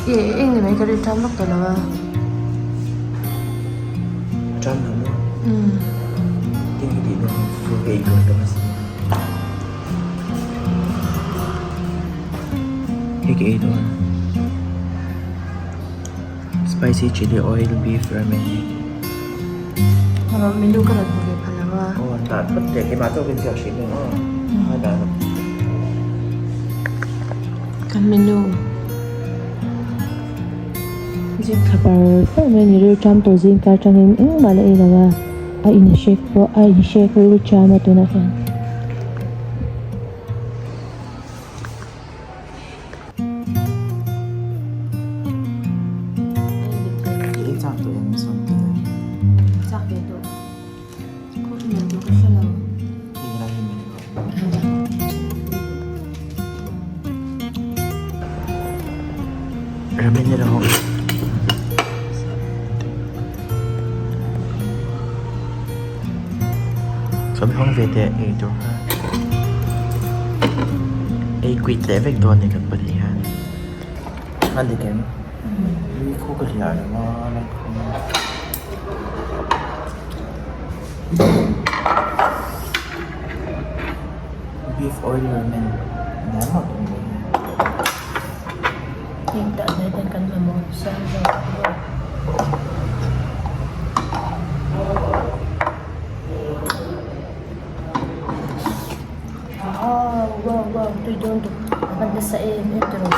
I eng ni mai ka rilṭam vak tawh lo a. Ṭam lo maw? Tin i tih dawn hian chu ka ei tur tam a sin. Hei ka ei dawn. Spicy chili oil beef ramen hi. Rawh menu ka rawn hmu ve phal lo a. Aw an dah phawt teh keimah tawkin ziak hrih dawn aw. A dah rawh. Kan menu zing thla par par mai a ni rilṭam tawh zing kar atangin engmah la ei lo a a inhrek pawh a inhrek rilṭam a tunah hian. Kan hawng ve teh ei tur kha ei quit leh vek dawn a ni kan pahnih hian a dik em mi khu ka hliah lo a light khu beef oil ramen nia mah tur ni. Wow wow wow tui dawn tuk a van nasa em em tiraw.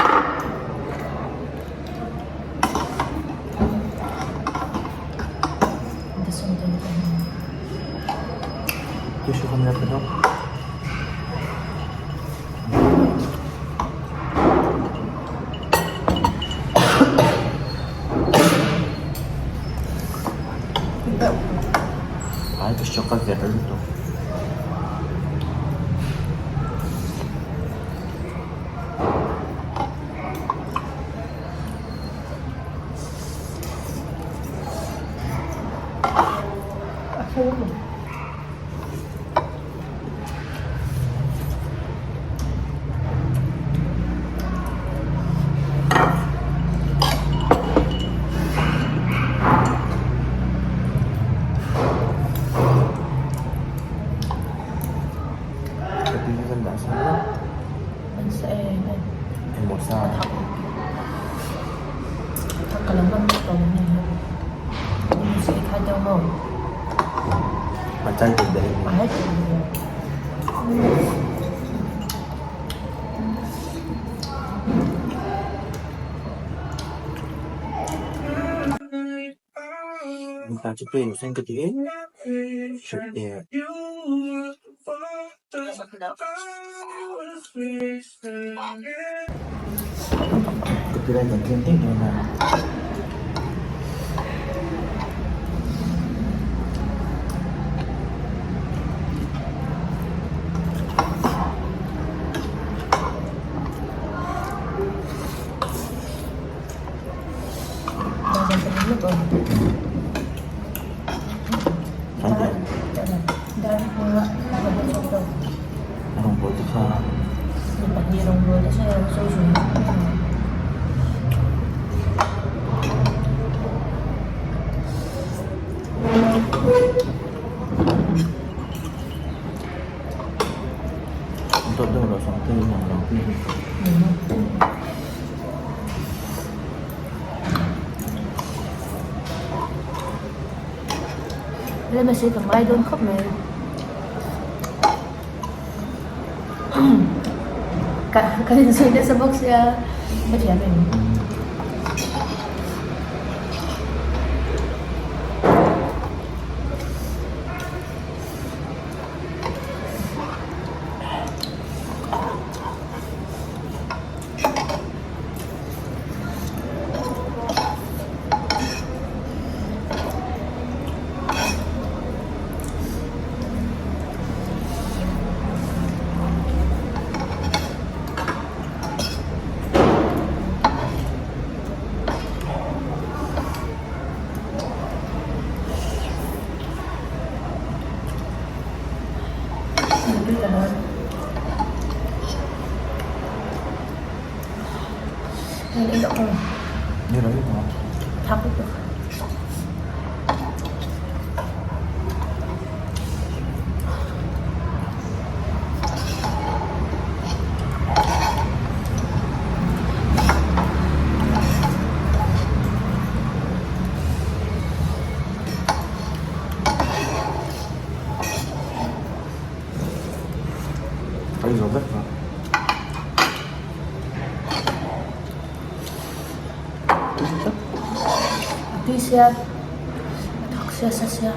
Ai ka shock a ver lutuk. Copyright kan tlem daih dawn a. Lema sei ka ngai dawn khawp mai ka kan insawi nasa bawk sia ka thiam em. Ni lo ni maw? Thak lutuk. Ka in zo vek a. A tui sia, a thak sia sa sia.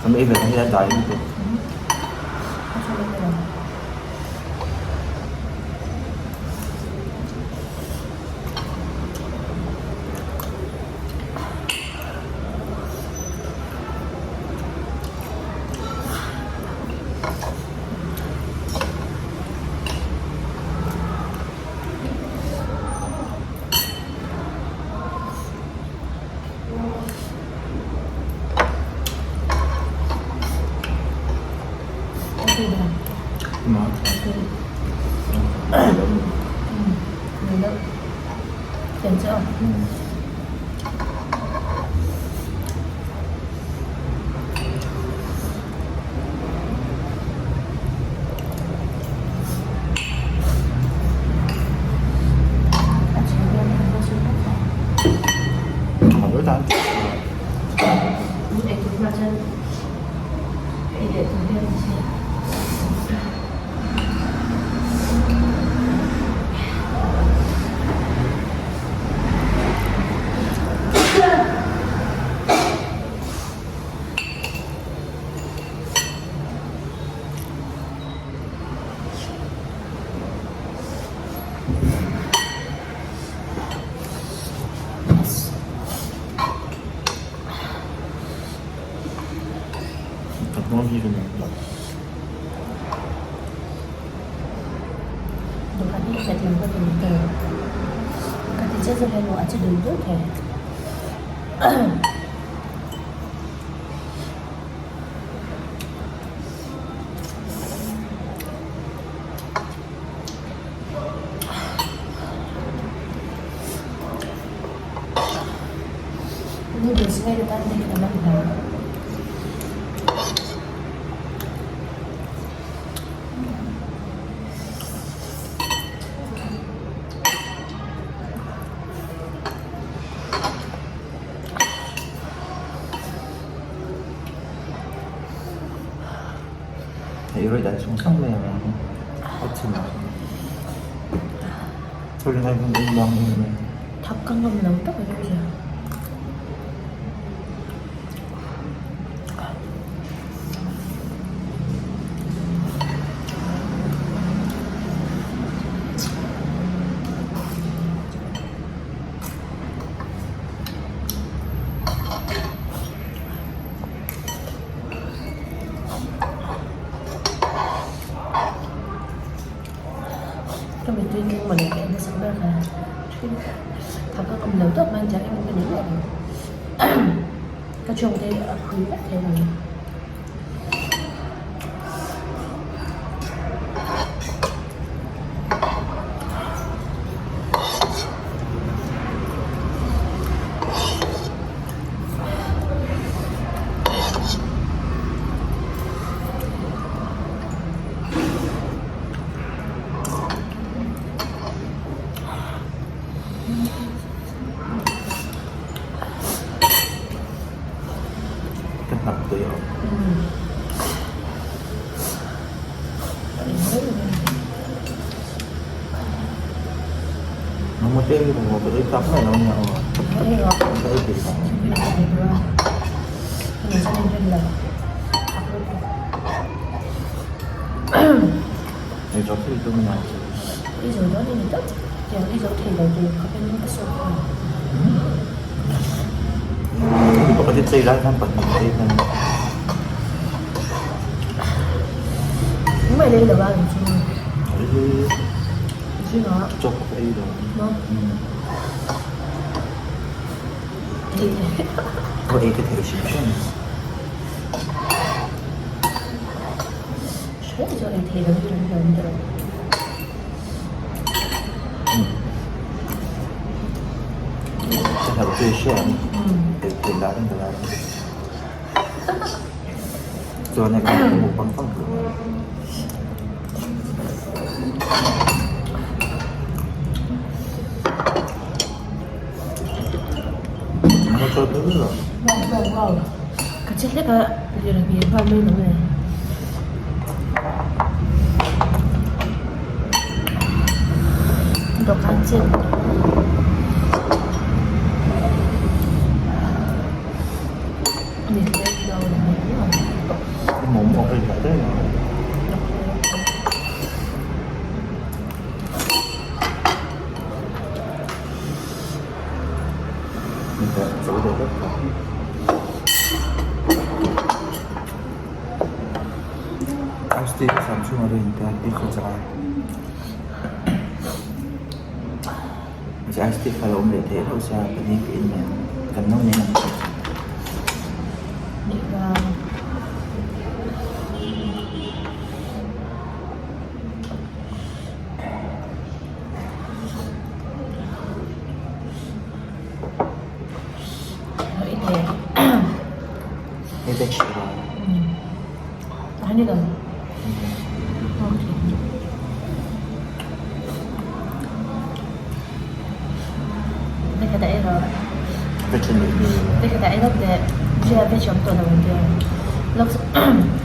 Kan ei ve ang hian dai lutuk. Hei rei dan sung sang mai ang a chin ah chuan lai hmun in bang em em. Thak ka ngam lo tak a ni. Ka mittui tling mawle ka en nasa ber kha thak ka awm lo tawp mai tiang em em a ni miah lo ka chhungte a phui vek thei mai. Ka hnap tui awm. Momo te hi momo ka ei tak mai lo nia aw. Ka ei peih lo. Ei zo thei tum ania. Ei zo dawn a ni tawp. Tiang ei zo thei lo tur khawp in ka sawt thei. Pakhat hi chei lai khan pahnih ei hman. Mai lei lo a ang chu. Chawp ei lo. Ka ei ka thei hrim hrim. Ka hlauh chu i hria ang. Ei thei lah reng ka la reng. Chuan hei ka hmuh pang pang tur. Ka che hlek a lir a ngheh nghal mai lo nge. Dawhkan chet. Ice tea kha lo awm leh theih hlauh sia pahnih ka in nen kan no nen ang chu. Hei veg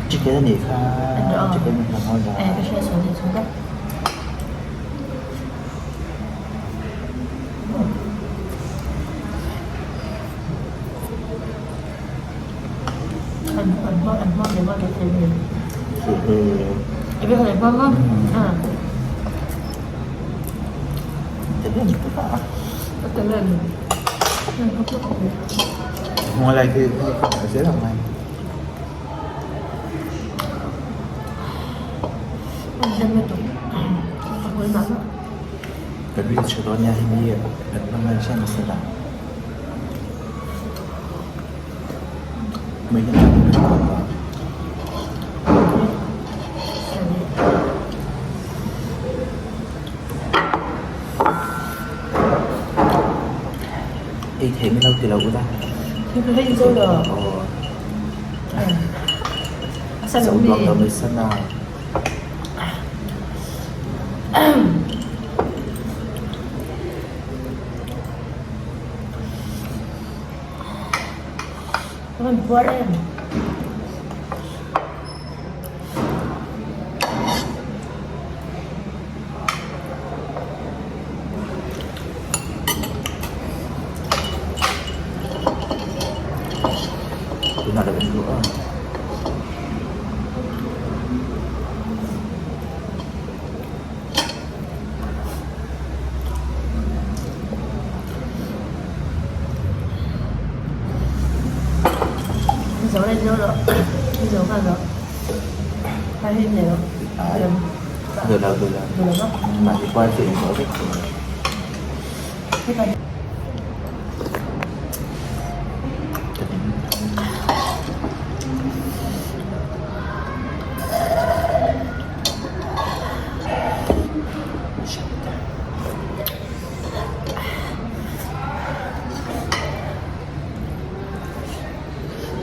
Chicken anih kha chicken a hmang a Hmawng lai khi a zel ang mai. Ka ri chhe dawn nia hemi kan hmang a hriat nasa la. Mai hian a ri kual a. Ei theih min lo ti lo ula. Aw. Zo duak lo mai sana. Tunah lo en duh a. Được rồi, được rồi. Mà thì qua chuyện có rất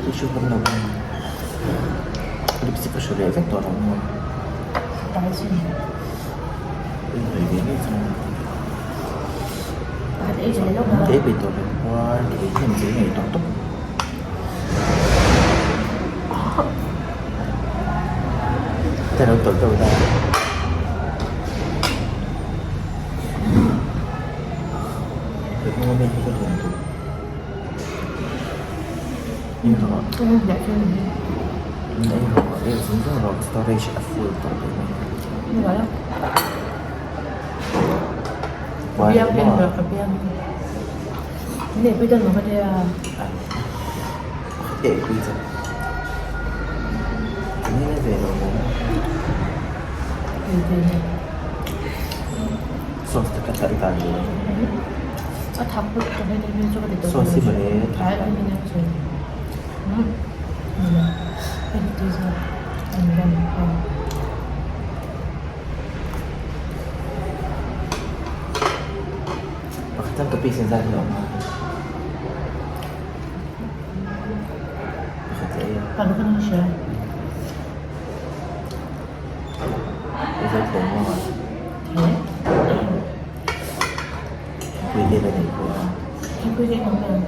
Chu chu không đâu Lipstick ka hre leh vek tawh lo maw? Cái bị tawh lo khuan kei hian chei ngei tawh tawp. Ka lo tawlh deuh la. Hnung ami hi ka lian duh. Ei rawh. Ei rawh, ei zung zung rawh storage a full tawh dawn a ni. Biang hian rawh ka biang hi. Nei pui dawn lo ka tia. Ei pui chak. Enge ve lo maw? Ei ve lo. Sauce te kha thlai dan ni. A thak pawh ka hei ni chu ka ti tawh. Sauce hi mawle thak. Hei hi tui zawk. An ram ho. Pakhat chuan ka piece in zat hi a awm a. Pakhat leh ei a. Kan khan a hria. I zo thei maw a? Thei. Thingpui te ka nei pawh a. Thingpui te ka nei.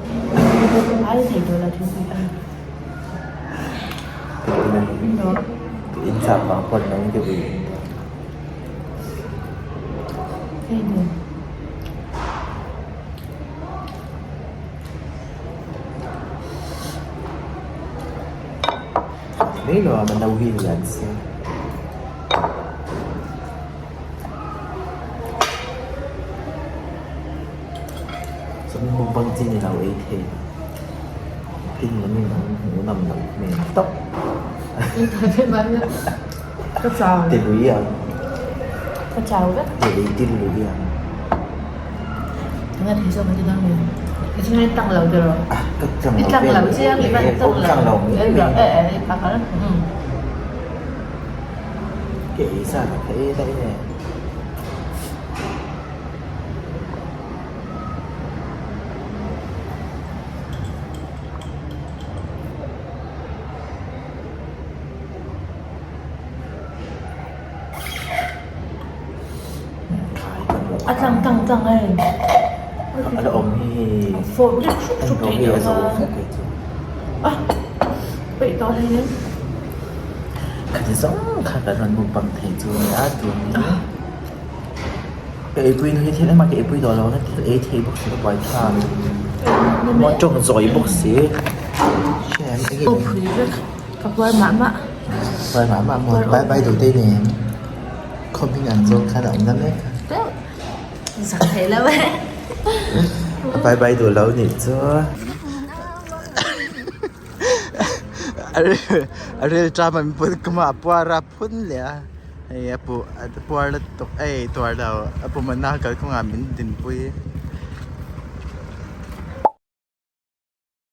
Ai thei tawh la thingpui kha. In chak vang pawn lo in deuh in. Hei ni. Mai lo a no hi lian se. Chuan mukbang chi ni lo ei thei. Tin lam in an hmuh nawm loh hmel tawp. Ka chau. Ti lui ang. Ka chau vek. Ti lui ti lui ang. Nga thei zawk an ti dang lo. Ka chu ngai tang lo tiraw. Ah ka tang lo. I tang lo chiang i van tang lo. Tang lo. Eh eh i phak ang. Ke ei sa ka ei daih nge. A tlang tlang tlang a hei. A la awm hi hei. A fawh rik hrup hrup thei deuh a. A peih tawh hle nen. Khati zawng kha kan rawn mukbang thei chu a nia tun hi. Ka eipui nu hi thil engmah ka eipui tawh lo na thil ei thei bawk si ka buai thlak. Maw tawng zawi bawk si. Aw phui vek ka puar mah mah. Puar mah mah maw bye bye duh te nen khawmhming ang zawng khan a awm na mek a. Zak thei lo e. A bye bye duh lo nih chu. A ril ṭam an put kuma a puar a phun leh a. Hei a puh a puar lutuk ei tuar lo a pum a na kalkawngah min dinpui.